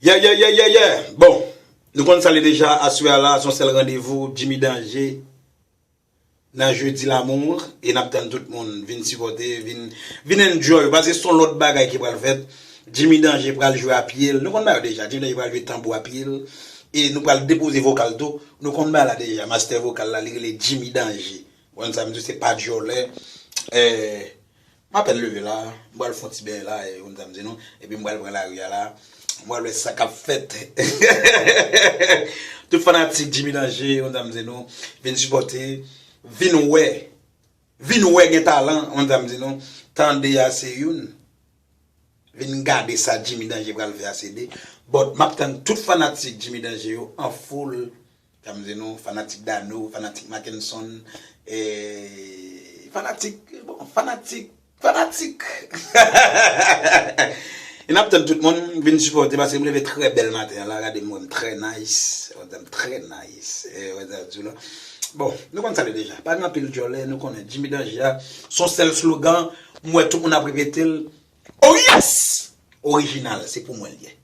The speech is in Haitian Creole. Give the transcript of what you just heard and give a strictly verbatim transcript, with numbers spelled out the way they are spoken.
Yeah, yeah, yeah, yeah, yeah. Bon, nou konn sa l ye deja, aswè a la, se yon sèl randevou, Jimmy Danger, nan Jeudi Lamour, e n ap tann tout moun vin sipòte, vin, vin enjoy, paske se yon lòt bagay ki pral fèt. Jimmy Danger pral jwe a pye l, nou konn bagay yo deja, Jimmy Danger pral jwe tanbou a pye l, e nou pral depoze vokal tou, nou konn bagay la deja, master vokal la, li rele Jimmy Danger. Ou konn sa m di w, se pa djòlè. Eh, m apèn leve la, m pral fè yon ti beny la, e, ou konn sa m di nou, epi m pral pran lari a la, m pral wè sa k ap fèt. Tout fanatik Jimmy Danger, ou konn sa m di nou, vin sipòte, vin wè, vin wè gen talan, ou konn sa m di nou, tande a se youn, vin gade sa Jimmy Danger pral fè a se de, but m ap tann tout fanatik Jimmy Danger yo an foul, sa m di nou, fanatik Dano, fanatik Mackenson, eh, fanatik, bon, fanatik, fanatik. E n ap tann tout moun vin sipòte, paske m leve trè bèl maten an la, gade m wè m trè nice, wè m trè nice, eh, wè sa di w la. Bon, nou konn sa l ye deja, pa gen anpil djòlè, nou konnen Jimmy Danger a, se yon sèl slogan, m wè tout moun ap repete l, oh yes! Orijinal, se pou mwen l ye.